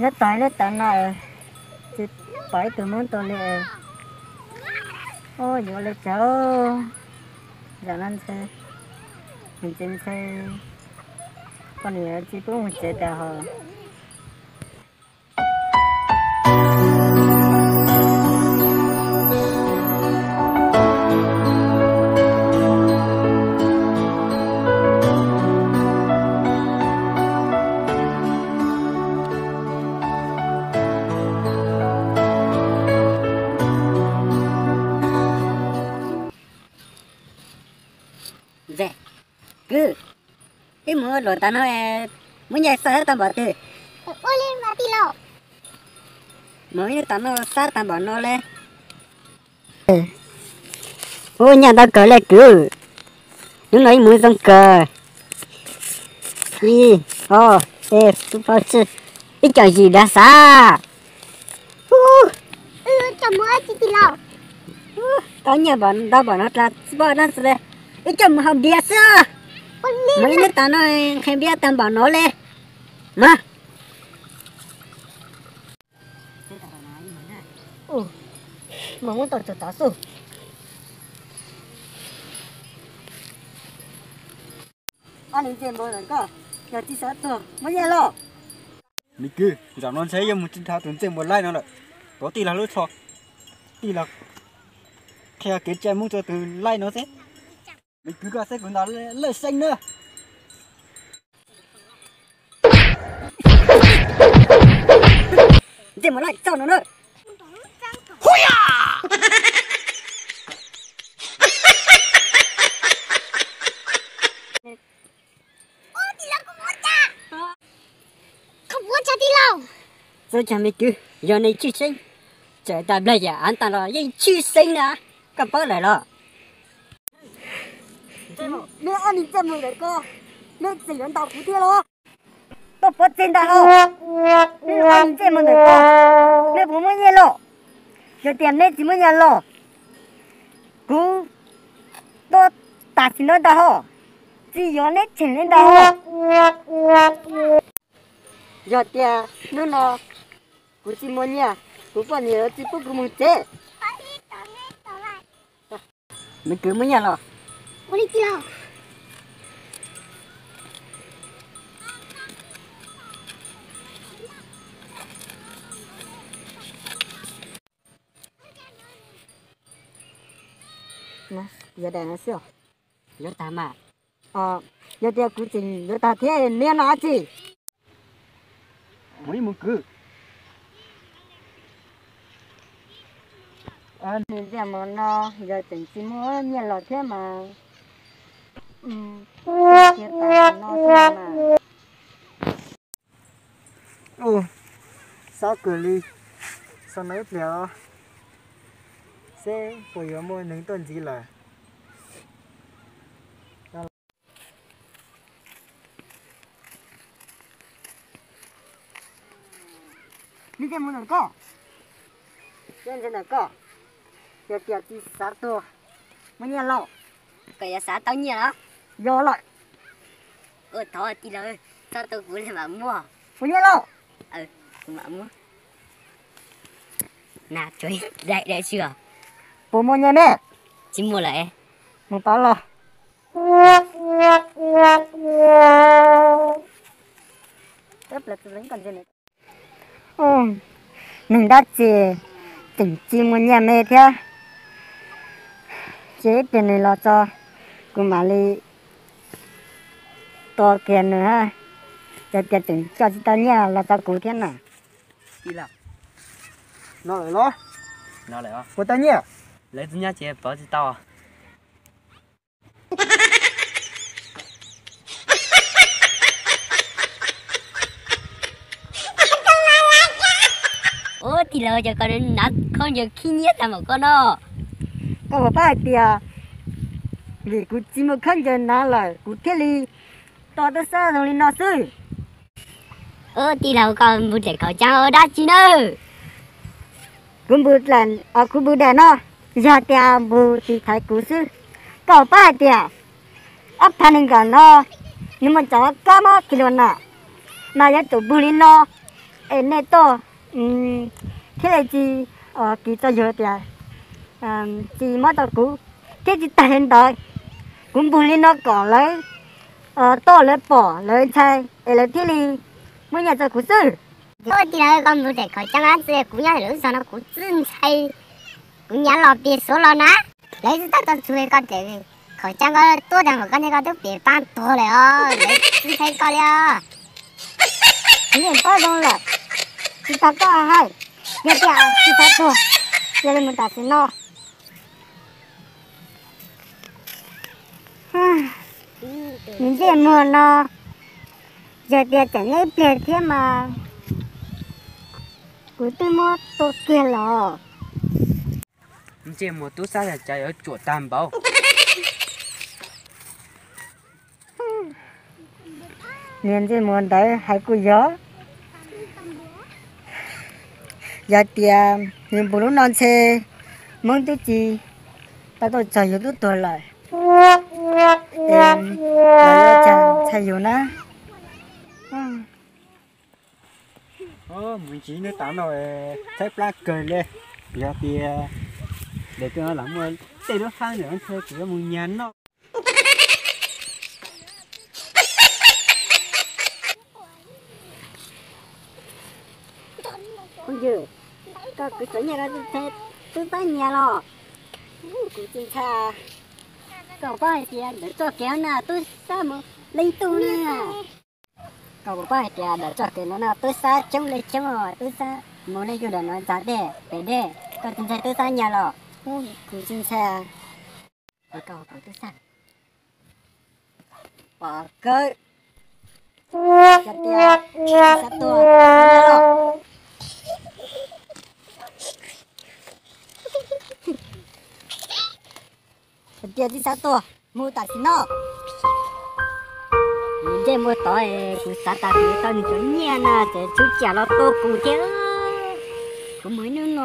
Nyob tag nyob tas no, tsis pom ib tug Hmoob tuaj li. Ua yuav li cas, zaum no ntshe mus tsev ntshe poj niam tsis pub mus tsev tas hos. Ntxawm, kwv, wb mus ua luam tas no, muab nyiaj xaj tau npaum twg? Ua li mas tij laug. Mus ib tag no xaj tau npaum no li. Ua nyiaj ntau kawg li kwv. Hnub no ib mus zoo kawg. Ib, ob, peb, plaub, tsib, ib co yim dav xav. Tau nyiaj ntau npaum no dlav tsis pom dab tsi li. Ib co mus haus npias xwb. Mus ib hnub tas no nqhis npias tag npaum no li. Mas, mas muab tau tsuag tod xwb. Ob niag ntsej muag ntawm koj, yog tsis xav tuag muab nyiaj los. Me kwv, zaum no ntshe yuav mus tsis dhau tus ntsej muag laij no lawm. Tuav tij laug lub tsho, tij laug qhia kev cai Hmoob rau tus laij no xwb. Me kwv, koj xeeb kuv ntawm lawj seeb na. Ntsej muag laij txog no na. Txhob txhawj me kwv, yog nej tshwj xeeb, txawm tas nplaig yam av tas los yeej tshwj xeeb na, koj paub lawm los. Neb ob niag ntsej muag ntawm ko, neb tseem yuav ntaus kuv thiab los? Tuaj pov tseg ntag hos. Neb ob niag ntsej muag ntawm ko, neb puas muaj nyiaj los? Yog tias neb tsis muaj nyiaj los, kuv tuaj tam sim no ntag hos, tsis yuav neb tsheej li ntag hos. Yog tias hnub no kuv tsis muaj nyiaj, kuv poj niam yuav tsis pub kuv mus tsev. Me kwv, muaj nyiaj los? Ua li cas los? Yuav daim no xwb. Yuav tag mas. Yog tias kuv tseem yuav tag thiab neb no dab tsi? Mus ib mus kwv. Nws ntiaj mus no, yog tseem tsis muaj nyiaj los thiab mas, cia tas no xwb mas. Ua, xob kawg li, xob no ib pliag seb puas yuav muaj neeg tuaj ntxiv lawm. Neb ntsej muag ntawm koj, ntsej ntawm koj, yog tias tsis xav tuag, muaj nyiaj lauj? Koj yuav xav tau nyiaj los? Yog lawm. Ua thov tij laug, txhob tua kuv li mam muab. Muaj nyiaj lauj? Kuv mam muab. Na, tsuav daim daim xwb os. Puas muaj nyiaj me? Tsis muaj lawm. Mus tod los. Neeg dab tsi tseem tsis muaj nyiaj me thiab? Ces ib pliag nws los txog, kuv mam li tua kiag nws. Yog tias tseem coj tsis tau nyiaj los txog kuv thiab na. No lawm los? Puas tau nyiaj? Lawv txoj nyiaj ces pauv tsis tau. Ua tij laug, cas koj hnav khaub ncaws khib nyiab tag npaum koj no? Koj puas paub hais tias vim kuv tsis muaj khaub ncaws hnav lawm kuv thiaj li to tub sab zoo li no xwb. Ua tij laug, koj npog daim khaub ncaws ua dab tsi na? Kuv npog daim, kuv npog daim no yog tias npog tiv thaiv kuv xwb. Koj puas paub hais tias ob phav nees nkaum no nws muaj cov kab mob kis lus na, mas yuav tsum npog li no es nej tuaj thiaj li tsis kis txog yus tias tsis muab tau kuv, thiab tsis tag li ntawd, kuv npog li no kom lawv tuaj lawv pom lawv ntshai es lawv thiaj li muab nyiaj txog kuv xwb. Koj tig lawv koj mus tem khaum cab ab txi kuv nyob lub zog no kuv txwj ntshai, kuv nyav los pis suav los na. Lawv txawj tau txug koj ces khaum cab koj tuaj tag npaum koj niag koj twb pim pab tuag lawm os, lawv txwj ntshai koj li os. Kuv yeej paub zoo lawm, tsis tas koj hais, yog tias tsis tau tuag, cia li mus tam sim no. Nws ntsej muag no, yog tias tseem nyob ib pliag thiab mas kuv twb muab tua kiag los. Ntsej muag tub sab yog cas yuav tsuam tag npaum. Niag ntsej muag ntawd hais kuj yog, yog tias nws npog lub no ntshe Hmoob twb tsis tau tuaj txog yus twb tuag lawm. Es los yuav tsum ntshai yus na. Mus ntsis neb tas no tshaib plab kawg li, yog tias ntawm twg los muaj tej lub hab ntawm no ntshe kuv yuav mus nyag noj. Phooj ywg, koj kwv txhiaj nyiaj koj tub sab nyag los? Kuv tsis ntshai. Koj paub hais tias ntawm txoj kev no tub sab mus leej twg na? Koj puas paub hais tias ntawm txoj kev no no tub sab coob li coob os, tub sab mus leej twg ntawm no ntxa dej pem dej, koj tsis ntshai tub sab nyag los? Kuv tsis ntshai. Pom kawg, yog tias tub sab tuag, yog tias tub sab tuag, mus tam sim no. Nws ntsej muag tod, kuv xav tas kuv tau nws cov nyiaj na ces txhua cas los tua kuv thiab. Kuv mus ib hnub no